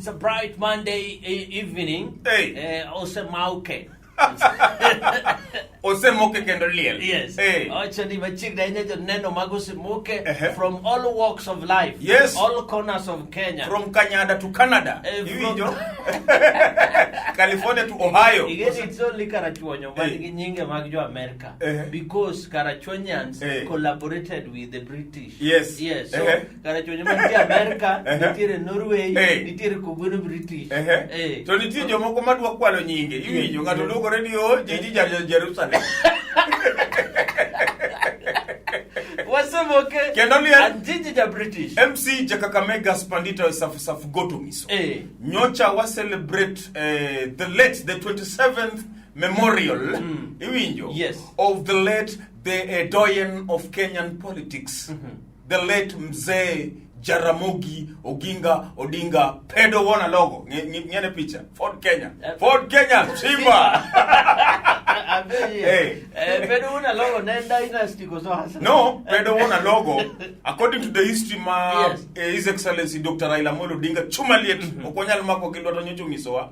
It's a bright Monday evening. Hey. Osemauke. Osemoke kendo liel. Yes. Hey. Owacho ni machiegni ahinya joneno mag Osemoke Ehe. from all walks of life. Yes. All corners of Kenya. From Kanyada to Canada. Eh. Iwinjo? California to Ohio. Igeni it's only Karachuonyo man Eh. gi nyinge mag jo America. Eh. Because Karachuonyans collaborated with the British. Yes. So Karachuonyo mantie America, nitiere Norway, nitiere kogweno British. To nitie jomoko madwa kwalo nyinge. Iwinjo ng'ato luongore ni o jiji ja Jerusalem. Wasemoke. Kendo liel. And jiji ja British. MC Jakakamega Spandito Safu Safu Goto Miso. Nyocha wa celebrate the late, the 27th memorial, iwinjo, of the late, the doyen of Kenyan politics, the late Mzee Jaramogi Oginga Odinga Pedo Wona Logo. Ng'ene picha. Ford Kenya. Ford Kenya, Simba. Hey. Pedo Wona Logo ne en dynasty koso hasa? No, Pedo Wona Logo, according to the history ma His Excellency Dr. Raila Amolo Odinga chuma liet, ok wanyal mako gi lweto nyocha onyisowa.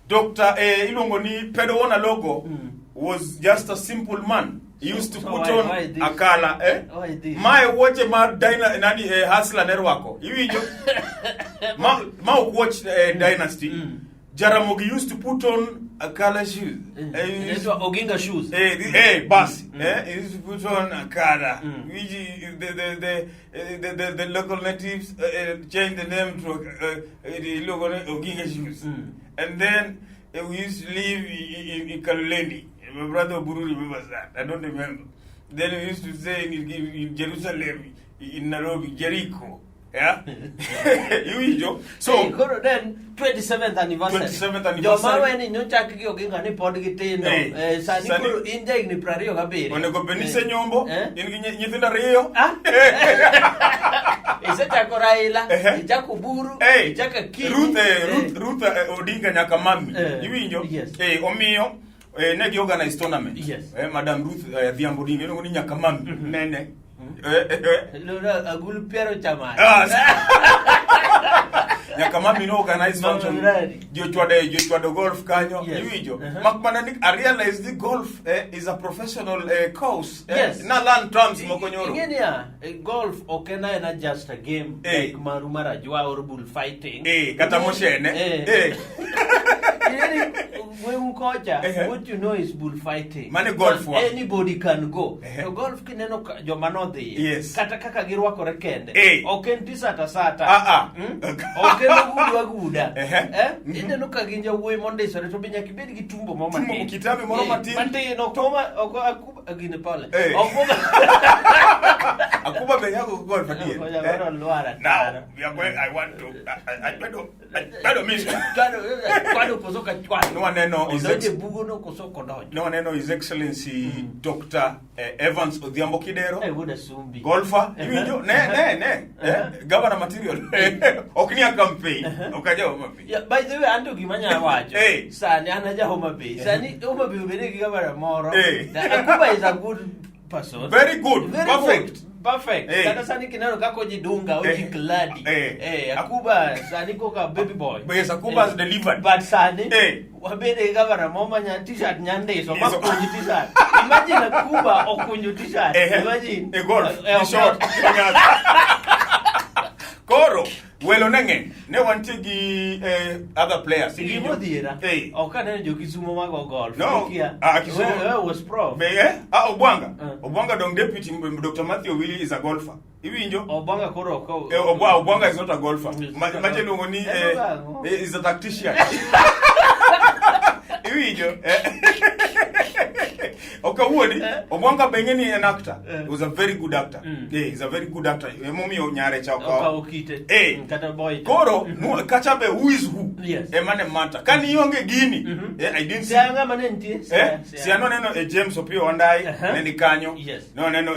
Dr. Iluongo ni Pedo Wona Logo was just a simple man. He used to So put why, on why this? akala, eh? Why this? Mae wuoche ma dyna, nani Hustler ne rwako. Iwinjo? Ma ok wuoch dynasty. Jaramogi used to put on akala shoes. He used Inaitwa Oginga shoes. Basi. He used to put on akala. Which the local natives changed the name to iluongo ni Oginga shoes. And then we used to live in Kaloleni. My brother Oburu remembers that. I don't remember. Then we used to say in Jerusalem, in Nairobi, Jericho. Yeah? Iwinjo? So, Hey, koro then 27th anniversary. 27th anniversary. Joma weni nyochak gi Oginga ni pod gitindo. Hey, Sani sani koro in jahigni 27. Onego bed ni isenyombo, in gi nyithindo ariyo. Ah? Isechako Raila, ichako Oburu, Hey, ichako Akinyi. Ruth, Ruth, Ruth Odinga nyaka mami. Iwinjo? Yes. Omiyo ne gi organize tournament. Madam Ruth Adhiambo Odinga iluongo ni nyaka mami. Nene. Lora agul piero chamani. Ah, nyaka mami no organize Mama function. Miradi. Jochwado golf kanyo. Iwinjo? Mak mana ni I realize ni golf is a professional course. Na learn terms moko nyoro. Ing'e niya, golf ok en aena just a game like maru mar ajwa or bullfighting. Kata moshene. Ing'e ni gweng'u kocha, what you know is bullfighting. Mane golf wa. Anybody can go. To golf kineno joma nodhiye, kata kaka girwakore kende, ok en tisat asata. Ah, ah. Ok en ogudu aguda. Ineno ka gin jawuoyi mondisore to be nyaka ibed gi tumbo moro Tumbo, matin. kitambi moro matin. Matin, ok moma, ok akuba, gini pole. Ok moma. Akuba be nyako golf adier. Ok, nyako lwar Now, ataro. we are going, I want to, I don't miss. Chwado, chwado koso ka chwado. No waneno His Odonje bugo no koso ok odonjo. No waneno His Excellency Dr. Evans Odhiambo Kidero. Wuod Asumbi. Golfer. Iwinjo? Ne, ne, ne. Governor material. Ok ni a campaign. Ok aja Homa Bay. Yeah, by the way, anto gima anya wacho. Sani an aja Homa Bay. Sani Homa Bay obede gi governor moro. Akuba is a good person. Very good. Very Perfect. good. Perfect. Kata sani kineno kaka ojidunga, ojikladi. Akuba sani koka baby boy. Yes, Akuba has delivered. But sani wabede gi governor moro ma t-shirt nyandiso, ma Ndiso. kunjo t-shirt. Imagine Akuba okunjo t-shirt. Imagine. Golf. Ni short. Koro, welo ne ng'eny. Ne wantie gi other players. Gima odhiera. Ok aneno jo Kisumo mago golf. No. Ikia. Ah, Kisumo. We was pro. Be, eh? Ah, Obwanga. Obwanga dong deputy Dr. Matthew Owili is a golfer. Iwinjo? Obwanga koro ok Obwanga is not a golfer. He's not a Mache golfer. luongo ni, En ogang'o? is a tactician. Iwinjo? Ok awuoni, Obwanga be ing'e ni en actor. He was a very good actor. Yeah, he's a very good actor. Emomiyo nyare cha okawo. Okawo kite. Eh. Kata boy. Koro, kacha be who is who? Yes. Ema ne mata. Ka nionge gini, I didn't see. Siaya ng'ama ne nitie? Siaya, Siaya. Siaya noneno James Opiyo Wandayi, ne ni kanyo. Yes. Ne waneno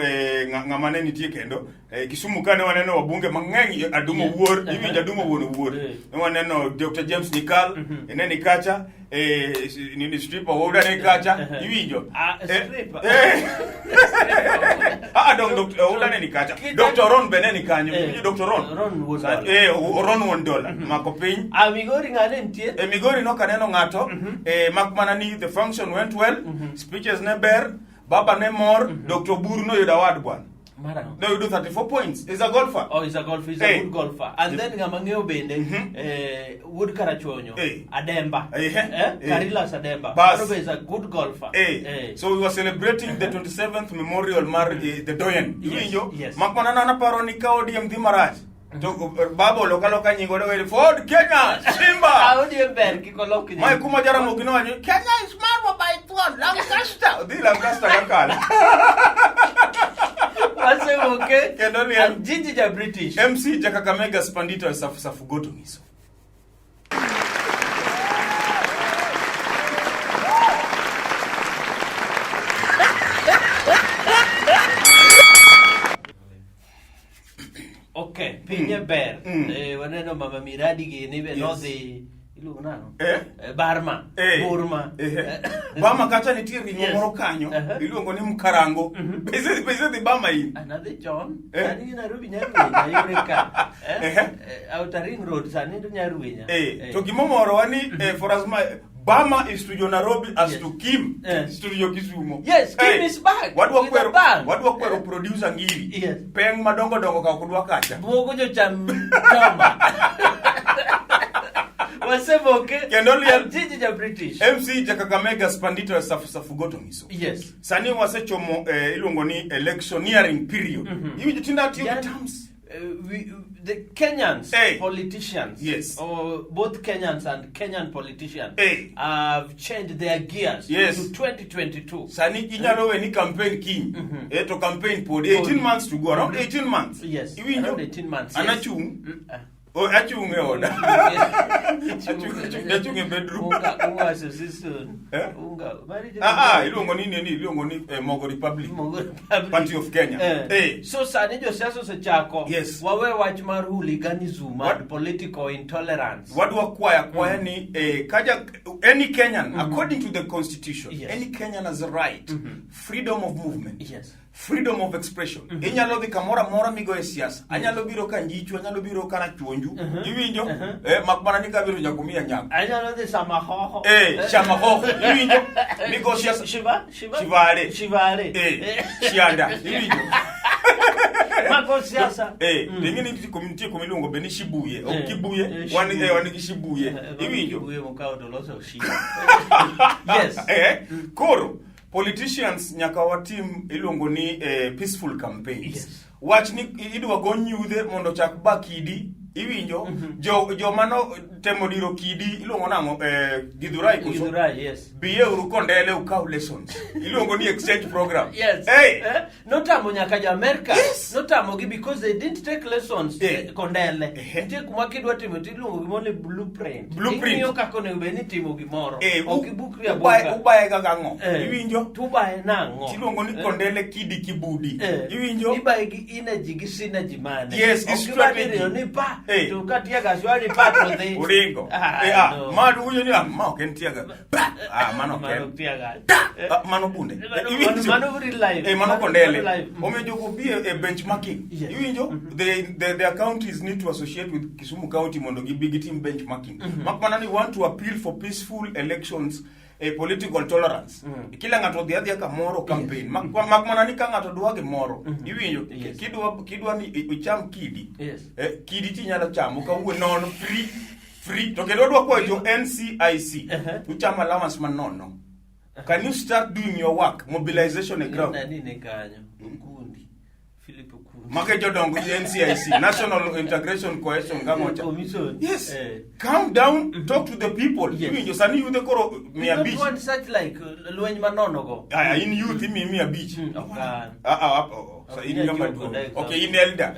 ng'ama ne nitie kendo. Kisumu ka ne waneno wabunge mang'eny, Adumo Wuor, iwinjo Adumo wuon Owuor. Ne waneno Dr. James Nyikal, ne ni kacha. Nini stripper Ouda ne kacha iwinjo. Ah, stripper. Ah, dong Dr. Ouda ne ni kacha. Dr. Ron be ne ni kanyo. Iwinjo Dr. Ron? Ron wuon dola. Ron wuon dola. Mako piny. Ah, Migori ng'ane nitie? E Migori nok aneno ng'ato. Mak mana ni the function went well. Speeches ne ber. Baba ne mor. Dr. Oburu noyudo award bwana. Mara. Noyudo 34 points. Is a golfer. Oh, he's a golfer. He's a good golfer. And then ng'ama ng'eyo bende wuod Karachuonyo, Ademba. Karilas Ademba. Bas. Mano be is a good golfer. So we were celebrating the 27th memorial mar the Doyen. Yes, Iwinjo? yes. Mak mana na naparo ni ka ODM dhi marach. To baba oloka loka nyingo do Ford Kenya Simba. Ah, ODM ber kik olok nying. Mae kuma Jaramogi nowacho Kenya is marwa by thuon Lancaster. Dhi Lancaster kakalo. Wasewoke. Kendo liel. Jiji ja British. MC ja Kakamega Spandito e Safu Safu Goto Ngiso. Okay, pinye ber. Waneno mama Miradi gini be nodhi iluongo nang'o? Barma. Burma. Bama kacha nitie ring'o moro kanyo iluongo ni mkarango. Be isedhi Bama in? Anadhi chon. Sani Nairobi Nyarwenya yore ka. Outer Ring Road sani to Nyarwenya. To gimomorowa ni for as my Bama is studio Nairobi as to Kim studio Kisumu. Yes, Kim is back. Wadwa with a kwero, bang. wadwa kwero producer Ngiri. Yes. Peng madongo dongo ka ok udwa kacha. Buogo jocham choma. Wasemoke. Kendo liel. Jiji ja British. MC ja Kakamega Spandito e Safu Safu Goto Ngiso. Yes. Sani wasechomo iluongo ni electioneering period. Iwinjo tinda atiyo gi terms. The Kenyans Hey. politicians, Yes. or both Kenyans and Kenyan politicians, Hey. have changed their gears Yes. to 2022. Sani inyalo we ni campaign kiny. To campaign pod 18 months to go, around 18 months. Yes, Iwinjo? around 18 months, An yes. achung'. Oh, achung' e oda. Achung' e bedroom. Unga, unga association. Eh? Unga. Mari Ah, ah, iluongo ni nini? Iluongo ni Mogo Republic. Mogo Republic. Party of Kenya. So sani josiasa osechako. Yes. Wawe wach mar hooliganism What? and political intolerance. Wadwa kwaya kwaya ni kaja any Kenyan according to the constitution, Yes. any Kenyan has a right, freedom of movement. Yes. Freedom of expression. Inyalo dhi kamoro amora migoye siasa. Anyalo biro ka Njichu, anyalo biro ka Rachuonju. Iwinjo? Mak mana ni kabiro nyaka umiya nyako. Anyalo dhi Samahoho. Samahoho. Iwinjo? Migo siasa. Shiva? Shiva? Shivale. Shivale. Shianda. Iwinjo? Mago siasa. Ting'e ni nitie kuma iluongo be ni Shibuye. Ok Kibuye, Shibuye. wan gi Shibuye. Iwinjo? Shibuye mokawo to loso Shiba. Yes. Koro, politicians nyaka watim iluongo ni peaceful campaigns. Yes. Wach ni idwa go nyudhe mondo ochak ba kidi, iwinjo? Joma no temo diro kidi iluongo nang'o? Githurai koso? Githurai, yes. Biye uru kondele ukaw lessons. Iluongo ni exchange program. Yes. Hey. Notamo nyaka jo America. Yes. Notamo gi because they didn't take lessons kondele. Nitie kuma kidwa timo to iluongo gimoro ni blueprint. Blueprint. Ing'iyo kaka onego bed ni itimo gimoro. Ok ibukri abuka. Ubaye ga gang'o? Iwinjo? To ubaye nang'o? Tiluongo ni kondele kidi kibudi. Iwinjo? Ibaye gi energy gi synergy mane? Yes, gi Ok ibadi strategy. riyo ni pa. To ka tear gas wani pa to dhi. Uringo. No. Ma uwinjo ni, ma ok en tear gas. Pa! Mano ok Mano en. tear gas. Mano bunde. Mano Iwinjo? mano real life. Mano Mano kondele. life. Omiyo jogo bi e benchmarking. Yes. Iwinjo? Their counties need to associate with Kisumu County mondo gibi gitim benchmarking. Mak mana ni want to appeal for peaceful elections, political tolerance. Kila ng'ato dhi adhiya kamoro campaign. Mak mana ni ka ng'ato dwa gimoro. Iwinjo? Yes. Kidwa ni icham kidi. Yes. Kidi tinyalo chamo kawuono nono free. Free. To kendo wadwa kwayo jo NCIC. Ucham allowance manono. Can you start doing your work? Mobilization e ground. Nani ne kanyo? Okundi. Philip Okundi. Make jodongo gi NCIC, National Integration Cohesion Gamocha. Commission. Yes. Calm down, talk to the people. Yes. Iwinjo sani yudhe koro mia We don't abich. want such like lweny manono go. Aya, in youth imiyi mia abich. Ok an. Ah, ah, oh, oh. So Ok in inyal ng'ama tiyo duong'. koda Okay, in elder.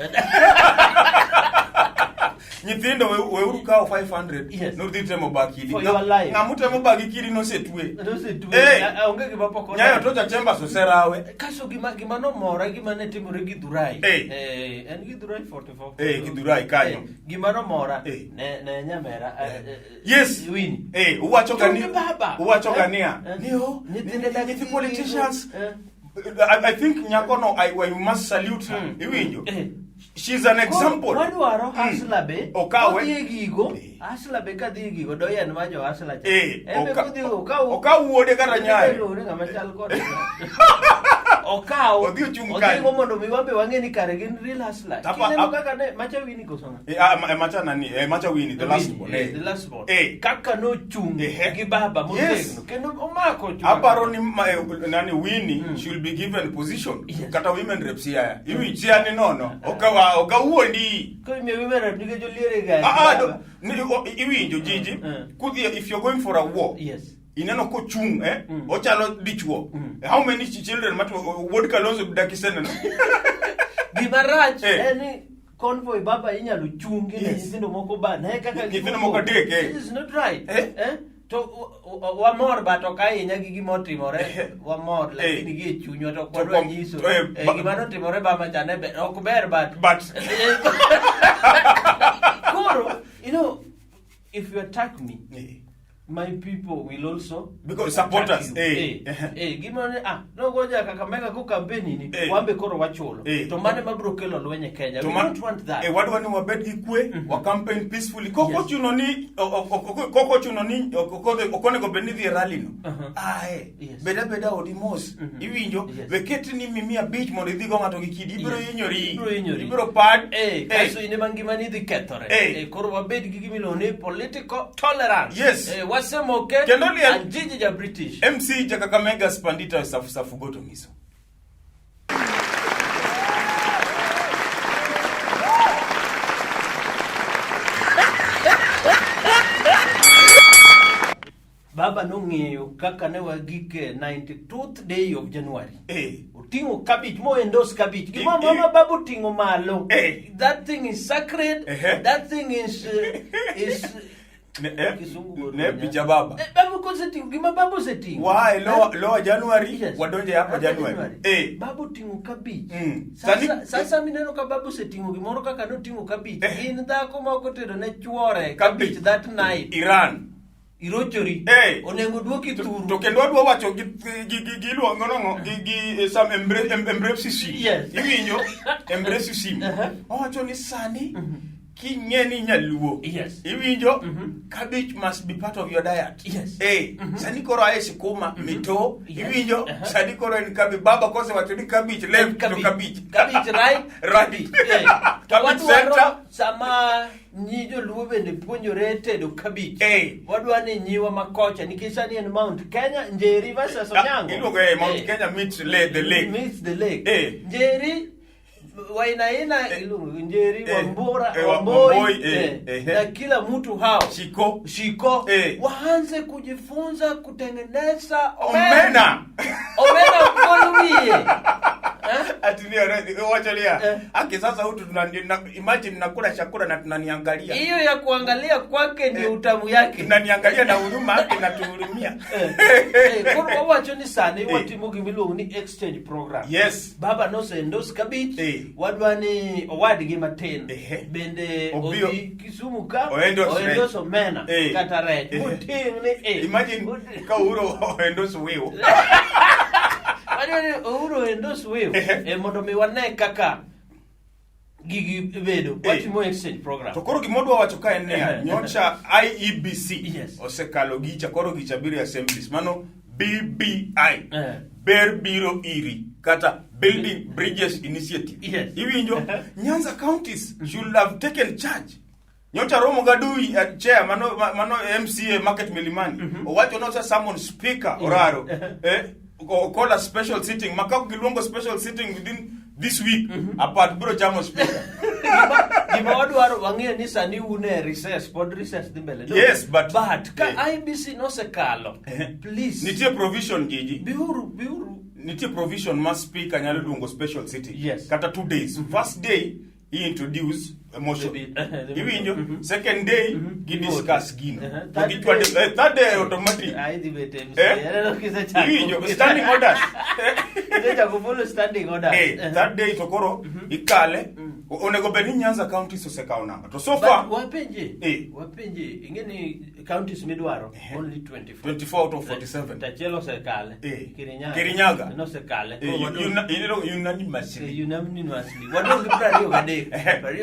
Nyithindo weuru kawo 500 Yes. nudhi temo ba kidi. For your life. Ng'ama utemo ba gi kidi nosetwe. Nosetwe. Eh. Onge gima pok oneno. Nyayo Tocha Chambers oserawe. Kaso gima nomora gima ne timore Githurai. Eh. En Githurai 44. Githurai kanyo. Gima nomora ne nyamera. Yes. Winnie. Uwacho ga ni Chungi baba. Uwacho ga niya. Ni o. Nyithinde dak Nyithi gi- politicians. I think nyakono I must salute her. Iwinjo. She's an example. Wadwaro hustler be. Okawe. Odhi e gigo. Hustler be kadhi e gigo doyen ma jo hustler cha. En be kodhi okaw. Okaw wuode kata nyaye. Iluongo ng'ama chal kode. Okaw. Odhi ochung' Odhi kanyo. go mondo mi wan be wang'e ni kare gin real hustler. Kineno kaka ne macha Winnie koso ng'a? Macha nani? Macha Winnie, the last one. The last one. Kaka nochung' gi baba motegno. Kendo omako chuma. Aparo ni nani Winnie should be given position. Kata women reps Siaya. Iwi Siaya ni nono. Okawa okawuondi. Koro imiyo women rep nikech oliere gari. Do, ni, o, iwinjo Gigi. Kudhi if you're going for a war. Yes. Ineno kochung', Ochalo dichuo. How many children mat wuod Kalonzo dakiseneno? Gima rach en ni convoy baba inyalo chungi ni nyithindo moko ba ne kaka Nyithindo moko adek, This is not right. To wamor but ok ahinya gi gima otimore. Wamor lakini gi e chunywa to ok wadwa nyiso. Gima notimore baba cha ne ber, ok ber but But Koro, if you attack me, my people will also Because supporters, attack you. Gima ne, nogoja Kakamega ko campaign ni, wambe koro wachulo. To mane mabiro kelo lweny e Kenya. To We don't want that. Wadwa ni wabed gi kwe, wa campaign peacefully. Koko chuno ni, koko chuno ni, ok onego bed ni dhi e rally no. Bed abeda odi mos. Iwinjo? We ket ni mimi abich mondo idhi go ng'ato gi kidi. Ibiro hinyori. Ibiro hinyori. Ibiro pad. Kaso in ema ngimani dhi kethore. Koro wabed gi gima iluongo ni political tolerance. Wasemoke. Kendo liel. And Gigi ja British. MC ja Kakamega Spandita Safu Safu Goto Miso. Baba nong'eyo kaka ne wagik 92th day of January. Oting'o cabbage, mo endorse cabbage. Gima mama baba oting'o malo. That thing is sacred. That thing is Ne Kisungu go ne dunya. picha baba. Baba koseting'o, gima baba oseting'o. Why, lower January, wadonje hapa Hapa January. January. Baba oting'o cabbage. Sasa mineno ka baba oseting'o gimoro kaka noting'o cabbage. In dhako ma ok otedo ne chuore Cabbage. cabbage that night. Iran. Irochori. Onego duoki thuru. To kendo adwa wacho gi iluongo nang'o? Gi some embrace sim. Iwinjo? Embrace sim. Owacho ni sani king'e ni nyaluo. Iwinjo? Cabbage must be part of your diet. Sani koro ae sikuma, mito. Iwinjo? Sani koro en cabbage. Baba kosewacho ni cabbage left to Cabbage. cabbage. Cabbage right? Right. Cabbage To wadwaro center. sama nyi joluo bende puonjore tedo cabbage. Wadwa ni nyiwa makocha nikech sani en Mount Kenya, Njeri versus Onyango. Iluongo, Mount Kenya meets the lake. Meets the lake. Njeri Wainaina iluongo Njeri, Wambura, Wamboi, Wamboi, na kila mtu hao. Shiko. Shiko. Waanze kujifunza kutengeneza omena. Omena. Omena ukoluwie. Ati ni wacha lia. Aki sasa hutu imagine nakula chakula na tunaniangalia. Hiyo ya kuangalia kwake ndio utamu yake. Tunaniangalia na huruma yake na tuhurumia. Koro wawacho ni sani watimo gima iluongo ni exchange program. Baba nose endorse cabbage. Wadwa ni owadgi matin. Bende odhi Kisumu ka, Oendorse rech. oendorse omena kata rech. Moting' ni Imagine ka Uhuru oendorse wiu. Wadwa ni Uhuru endorse wiu. Mondo mi wane kaka gigi bedo. Watimo exchange program. To koro gima odwa wacho ka en niya, nyocha IEBC osekalo gicha, koro gicha biro e assemblies. Mano BBI. Ber biro iri kata Building Bridges Initiative. Iwinjo? Nyanza counties should have taken charge. Nyocha romo gadui at chair mano MCA Market Milimani. Owacho nocha summon speaker Oraro. Call a special sitting. Makak giluongo special sitting within this week. Apart bro chamo speaker. Gima wadwaro wang'eyo ni sani un e recess, pod recess dhi mbele. No? Yes, but But ka IEBC nosekalo, please. Nitie provision, Gigi. Biuru, biuru. Nitie provision ma speaker nyalo luongo special sitting. Kata 2 days. First day I introduce a motion. The Iwinjo? Mhm. Second day gi Vote. discuss gino. To Third gichwade day- third day automatic. Ah, idhi bet MC. Eh? Aneno kisechako. Iwinjo? Standing orders. Kisechako follow standing orders. Third day to koro ikale. Onego bed ni Nyanza counties osekawo namba. To so But far wapenje. Eh. Wapenje. Ing'e ni counties midwaro only 24. 24 out of 47. Tachielo osekale. Eh. Kirinyaga. Kirinyaga. Nosekale. Eh, Koro unanimously. Unanimously. Wadong' gi 23.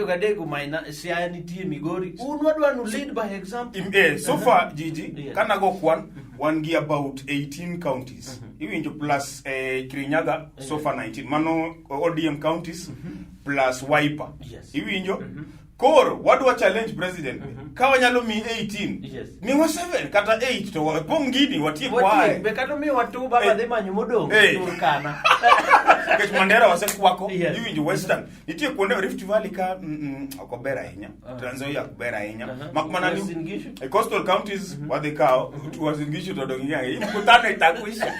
23 maina Siaya nitie Migori. Un wadwa nu lead by example. So far Gigi, kanago kwan wan gi about 18 counties. Iwinjo plus Kirinyaga so far 19. Mano ODM counties plus Wiper. Iwinjo? Koro wadwa challenge president. Ka wanyalo mi 18. Miwa 7 kata 8 to wapong' gini watiek Watiek, wae. be kata omiyo watu baba Eh. dhi manyo modong' Eh. Turkana. Nikech Mandera wasekwako, Yes. iwinjo Western. Nitie kuonde Rift Valley ka ok ober ahinya. Trans Nzoia ok ber ahinya. Mak mana ni Uasin Gishu? e coastal counties wadhi kawo Uasin Gishu to dong' ing'eyo. Hii mkutano itakuisha.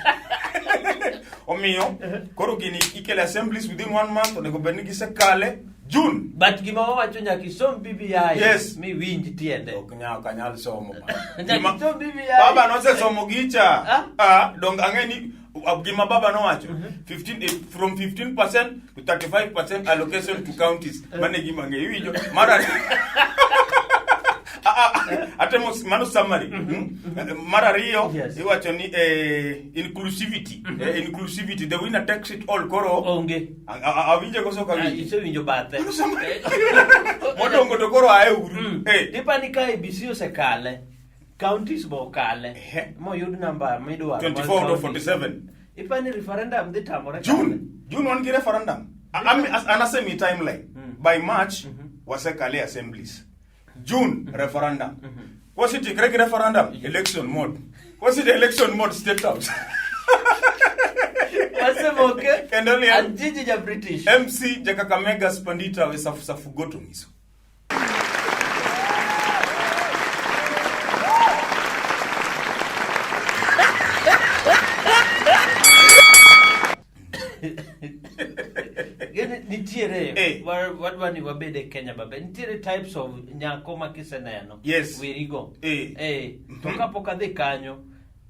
Omiyo koro gini ikele assemblies within one month onego bed ni gisekale June. But gima wawacho nyaka isom BBI Yes. miwinj tiende. Ok nyal ok anyal somo. Nyaka isom BBI. Baba nosesomo gicha. Ah? Ah, dong ang'e ni gima baba nowacho 15 from 15% to 35% allocation to counties. Mane gima ang'eyo. Iwinjo? Mar ariyo Ah, ah, atemo mano summary. Mar ariyo Yes. iwacho ni inclusivity. Inclusivity the winner takes it all koro Onge. Awinje koso ok Ah, awinje? Isewinjo bathe. Mano summary. Modongo to koro ae uru. Tipa ni ka IEBC osekale, counties bo okale, moyud namba midwaro mar 24 out of counties. 47. Ipa ni referendum dhi tamore June. June wan gi referendum. An asemi timeline. By March wasekale assemblies. June referendum. Kwasetiekre gi referendum, election mode. Kwasete election mode state house. Wasemoke. Kendo liel. An Gigi ja British. MC Jakakamega Spandita we safu safu goto ngiso. Gini nitiere Eh. wadwa ni wabed e Kenya maber. Nitiere types of nyako ma kiseneno. Yes. Werigo. Eh. Eh. To kapok adhi kanyo,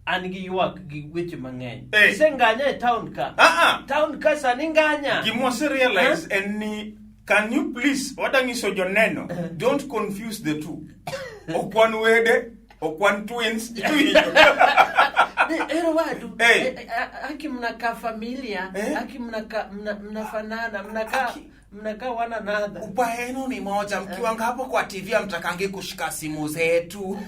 an gi ywak gi weche mang'eny. Eh. Isenganya e town ka. Ah, ah. Town ka sani nganya. Gima wase realize en ni can you please wadanyiso joneno don't confuse the two. Ok wan wede, ok wan twins. Iwinjo? Ni, ero wadu. Eh. Eh, eh, aki mnakaa familia, Eh. aki mnakaa mnafanana, mnakaa Aki- mnakaa one another. Ubaya yenu ni moja, mkiwanga hapo kwa TV hamtakangi kushika simu zetu.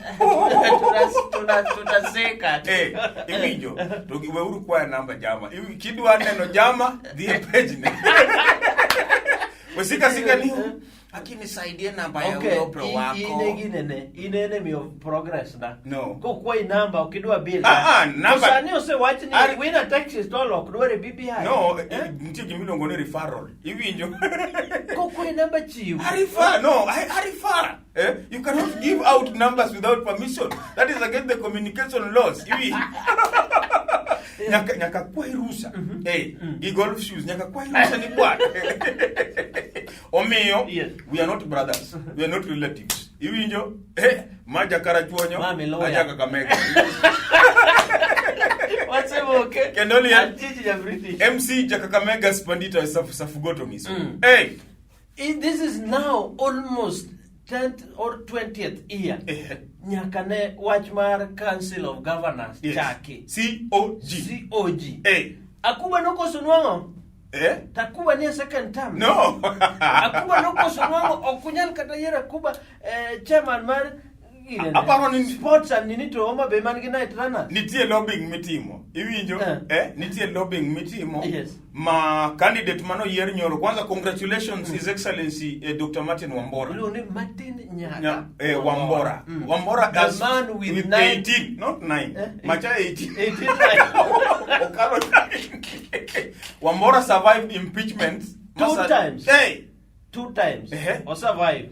Tunaseka. Eh, iwinjo to weuru kwaya namba jama. Kidwa neno jama dhi e page ne. Wesika sika ni Akinisaidie namba ya Okay, huyo bro wako. ine ginene, in enemy of progress na. No. Kokwayi namba ok idwa bill. Ah, ah, namba- To sani osewach ni Ari- winner takes it all ok dwar e BBI. No, Eh? nitie gimiluongo ni referral. Iwinjo? Kokwayi namba chiw. I refer. No, I refer. Eh? You cannot give out numbers without permission. That is against the communication laws. Iwinjo? Nyaka kwayi rusa. Eh, gi golf shoes nyaka kwayi rusa ni bwana. Omiyo, Yes. we are not brothers. We are not relatives. Iwinjo? Eh, ma jakarachuonyo, Mami lawyer. aja Kakamega. Wasemoke. Kendo liel. An Gigi ja British. MC Jakakamega Spandita safu safu goto ngiso. Hey, This is now almost 10th or 20th year. Eh. Nyaka ne wach mar Council of Governors yes. chaki. COG. COG. Hey. Akuba nokoso nwang'o? Eh? Takuba nie second term. No. Akuba nokoso nwang'o ok unyal kata yiero Akuba chairman mar ginene. Aparo ni- sports and nini to Homa Bay man gi night runners. Nitie lobbying mitimo. Iwinjo? Eh. Eh, nitie lobbying mitimo. Yes. Ma candidate mano yier nyoro. Kwanza congratulations His Excellency Dr. Martin Wambora. Iluongo ni Martin Nyaka. Wambora. Wambora The has man with with nine- 18, not 9. Eh? Macha 18. 18 nine. Okalo 9. Wambora survived impeachment. Two times. Hey. Two times. Ehe. O survive.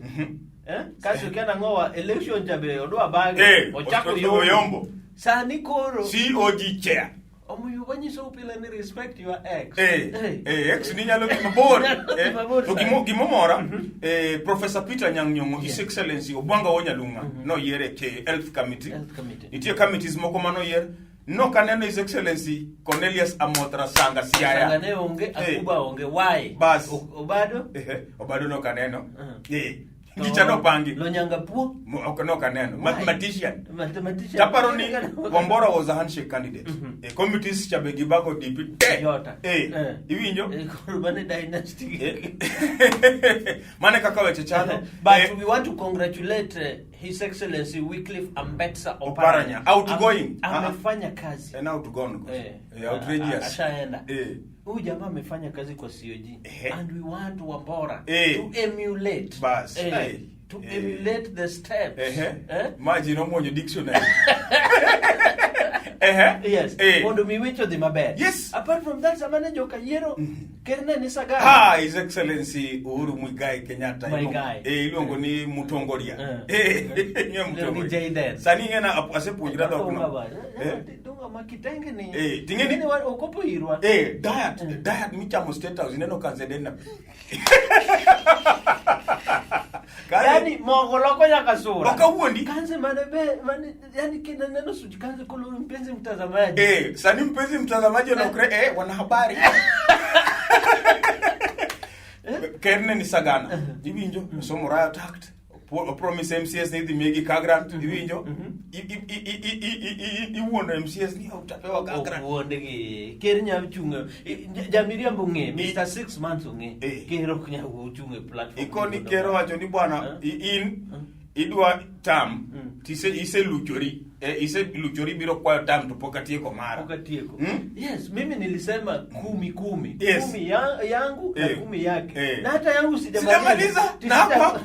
Eh? Kaso kia nang'owa election cha be odwa bage. Eh, Ochako oyombo. yombo. Sani koro COG chair. Omiyo wanyisou pile ni respect your ex. Eh, Eh. eh, ex ni nyalo dhi mabor. Nyalo dhi Eh, mabor to sana. gimomora, Professor Peter Anyang' Nyong'o, His Yeah. Excellency Obwanga Onyalunga, noyier e Health Committee. Health Committee. Nitie committees moko manoyier. Nokaneno His Excellency Cornelius Amotra Sanga Siaya. Sanga ne onge, Eh. Akuba onge. Why? Bas. Obado? Ehe, Obado nokaneno. Mhm. Eh, Ngicha nopangi. Lonyanga Puo? Ok nokaneno. Why? Mathematician. Mathematician. Taparo ni Wambora was a handshake candidate. E committees cha be gibago DP te. Jota. Eh, iwinjo? Koro mane dynasty. Mane kaka weche chalo. But Eh, we want to congratulate His Excellency Wycliffe Ambetsa Oparanya. Oparanya. Outgoing. Amefanya kazi. En outgone. koso? Eh, Eh, outrageous. Ashaenda. Eh. Huyu jamaa amefanya kazi kwa COG. Ehe. And we want Wambora Eh. to emulate. Bas. Eh, Eh. to Eh. emulate the steps. Ehe. Eh? Maji nomuonyo dictionary. Ehe. Yes. Eh. Mondo mi weche odhi maber. Yes. Apart from that, sama ne joka yiero, ker ne ni Sagana. Ah, His Excellency Uhuru Muigai Kenyatta. My guy. Eh, iluongo ni Mutongoria. Eh. Eh, ing'eyo Iluongo ni Mutongoria. Jayden. Sani ing'e asepuonjra dhok Donga no. ba. Eh. Donga ma kitenge ni. Eh, ting'e ni- Ing'e ni okopo irwa. Eh, diet michamo State House ineno kanzedena. Yani mogo loko nyaka sura. Ok awuondi. Kanze mane be mane yani kina neno such kanze kolo mpenzi mtazamaji. Eh, sani mpenzi mtazamaji olokre eh, wanahabari. Ker ne ni Sagana. Iwinjo, osomo Riot Act. Opromise MCS ni idhi miye gi car grant. Iwinjo? Iwuondo MCS ni utapewa car grant. Owuondgi. Ker nyalo chung' jamiriambo ong'e Mr. 6 months ong'e. Eh. Ker ok nyal chung' e platform. Ikoni ker owacho ni bwana in idwa tam tise iseluchori iseluchori biro kwayo tam to pok atieko mara. Pok atieko. Hmm? Yes, mimi nilisema 10 10. Yes. 10 yangu na 10 yake. Na hata yangu sijamaliza. Sijamaliza. Na hapa.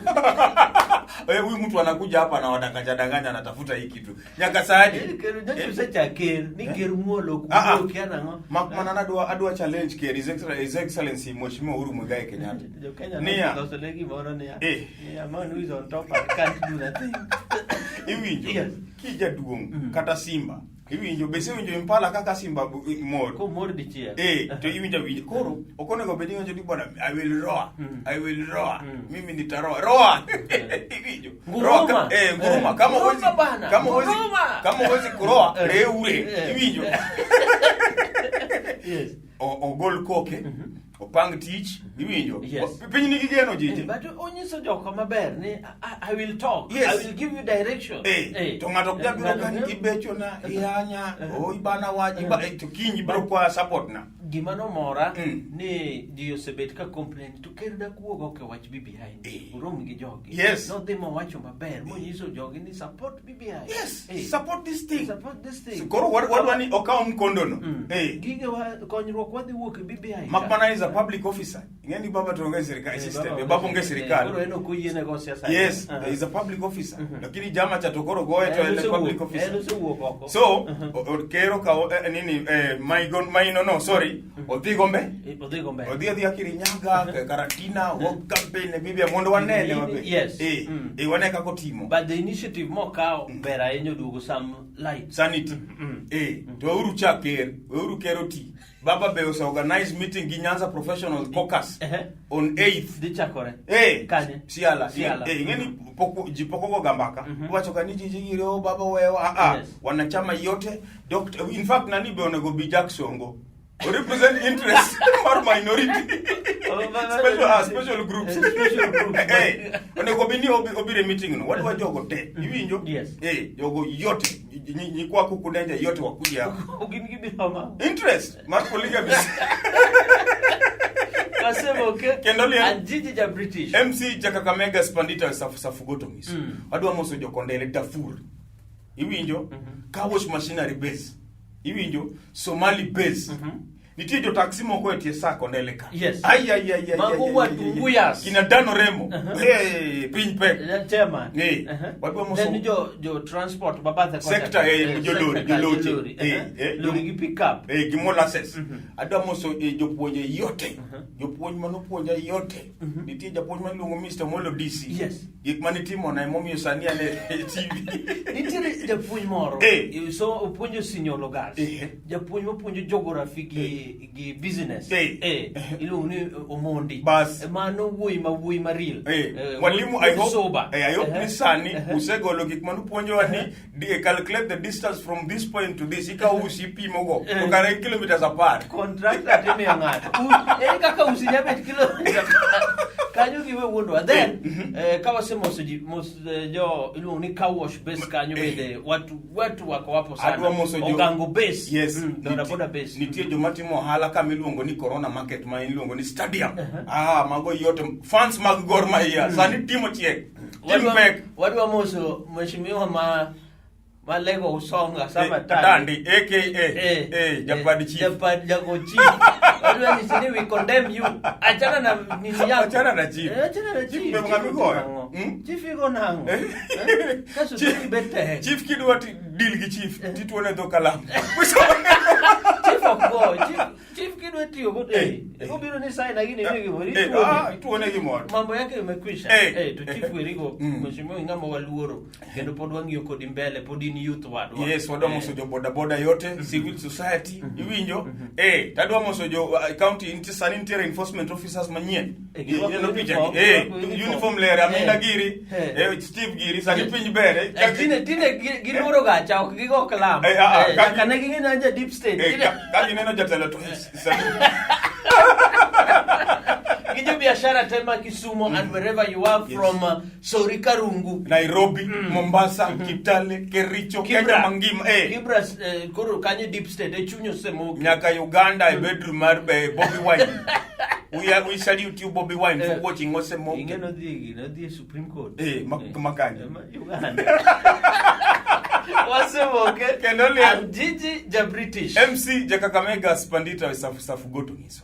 Huyu mtu anakuja hapa na wadanganya danganya anatafuta hii kitu. Nyaka sadi. Ker nyocha cha ker ni ker muolo Ah, ah. kuo kia nang'o. Mak mana adwa challenge ker His Excellency Mheshimiwa Uhuru Muigai Kenyatta. Jo Kenya Niya. noloso ne gimoro niya. Eh. A man who is on top and can't do nothing. Iwinjo. Yes. Kijaduong' kata simba. Iwinjo be isewinjo impala kaka simba mor. Komor dichiel. Eh, to iwinjo awinja. Koro ok onego bed ni iwacho ni bwana I will roar. I will roar. Mimi nitaroa. Roar. Iwinjo. Nguruma. Roar nguruma. Kama Nguruma huwezi bana. kama huwezi Nguruma. kama huwezi kuroa, reure. Iwinjo. Yes. Ogol koke. Opang tich. Iwinjo. Yes. Piny nigi geno jiji. But onyiso joko maber ni I will talk. Yes. I will give you direction. To ng'ato ok nyal biro Ng'ato kani ok ibecho na ihanya, o ibana wach, to kiny ibiro kwa support na. Gima nomora ni ji osebet ka complain to ker dak wuog oko e wach BBI ni. Urom gi jogi. Yes. Nodhi mowacho maber monyiso jogi ni support BBI. Yes, support this thing. Support this thing. So, koro wadwa ni okaw mkondo no. Gige wa konyruok wadhi wuok e BBI. Mak mana is a public officer. Ing'e ni baba to onge sirikal system. Baba Baba onge sirikal. Koro en ok oyiene go siasa. Yes, is a public officer. Lakini jama cha to koro goye to en a public officer. En osewuok oko. So, ker okawo nini Maigon Maino no, sorry, odhi gombe. Odhi go mbele. Odhi adhiya Kirinyaga, Karatina, go campaign e BBI mondo wanene maber. Yes. Wane kaka otimo. But the initiative mokawo ber ahinya oduogo some light. Sanity. To weuru chak ker, weuru ker oti. Baba be ose organize meeting gi Nyanza Professional Caucus on 8th. Dhi chakore. Kanye? Siala. Siala. Ing'e ni ji pok ogoga mbaka. Wacho ka ni ji gire o baba wewa. Ah, ah. Wanachama yote. Doctor, in fact nani be onego bi Jack Songo. O represent interest mar minority. Special groups. Special groups. Onego bi ni obire meeting no. Wadwa jogo te. Iwinjo? Yes. Jogo yote. Nyikwa kukudenja yote wakuja hapo. Gin gibiro ma. Interest mar polygamy. Kasema okay. Kendo liel. And Gigi ja British. MC Jakakamega Spandita Safugoto Miss. Adwa moso jokondele Darfur. Iwinjo? Car wash machinery base. Iwinjo? Somali base. Nitie jo taxi moko e tie sako ndele ka. Yes. Ai ai ai ai. Mago ai, ai, watu ai, ai. nguyas. Kina Dano Remo. Hey, piny pek. Chairman. Eh, wadwa moso- Then jo transport babathe kocha. Sector, jolori, sector ka, joloche. jolori, Lori gi pick up. Gi molasses. Adwa moso jopuonje yote. Jopuonj manopuonja yote. Nitie japuonj maniluongo Mr. Molo DC. Yes. Gik manitimona emomiyo sani an e TV. Nitiere japuonj moro. So opuonjo Signor Gas. Japuonj mapuonjo geography gi business. Iluongo ni Omondi. Bas. Mano wuoyi ma wuoyi ma real. Mwalimu, I hope, sober. I hope ni sani usegolo gik manupuonjowa ni calculate the distance from this point to this ikawo usi ipimogo to kare en kilometers 10. Contractor timiyo ng'ato. Ere kaka usi nyabet kilomita 10? Kanyo giwe wuondwa. Then, ka wasemoso ji, mos, jo iluongo ni car wash base kanyo bende watu wako wapo sana. Adwa moso jo Ogango base. Yes. Boda boda base. Nitie joma timo ohala kama iluongo ni Corona Market ma iluongo ni Stadium. Mago yote fans mag Gor Mahia. Sani timo chiek. Tim pek. Wadwa moso mheshimiwa ma Lego Usonga sama Tandi. Tandi, AKA, Japad Chief. Japad Jago Chief. Wadwa nyisi ni we condemn you. Achana na nini yako. Achana na Chief. Achana na Chief Chief. be Chief ng'ama igoyo. nang'o? Chief igo nang'o? Kaso Chief to ibet. Chief kidwa ti deal gi Chief, tituone dho kalam. Chief ok go. Chief kidwa tiyo go. Obiro ni sign agini ni gimoro, ituone. Ituone gimoro. Mambo yake imekwisha. To Chief werigo, mheshimiwa ng'ama waluoro, kendo pod wang'iyo kodi mbele, pod in youth wadwa. Yes, wadwa moso jo boda boda yote, civil society, iwinjo? Tadwa moso jo county, nitie sani nitiere enforcement officers manyien. Girwako Ineno picha uniform, gi? girwako uniform. Uniform ler, Aminda giri, Steve giri, sani piny ber, Tinde giluoro gacha, ok gigo kalam. Nyaka ne ging'e ni ja deep state. Ka gineno jatelo to sani. Gi jo biashara te ma Kisumo and wherever you are from Sori Karungu, Nairobi, Mombasa, Kitale, Kericho, Kibra. Kenya mangima, Kibra, koro kanyo deep state, e chuny osemoki. Nyaka Uganda e bedroom mar Bobi Wine. We salute you Bobi Wine for watching Osemoki. Ing'e nodhi e Supreme Court. Makanye. Uganda. Wasemoke. Kendo liel. I'm Gigi ja British. MC ja Kakamega Spandita Safu Safu Goto Ngiso.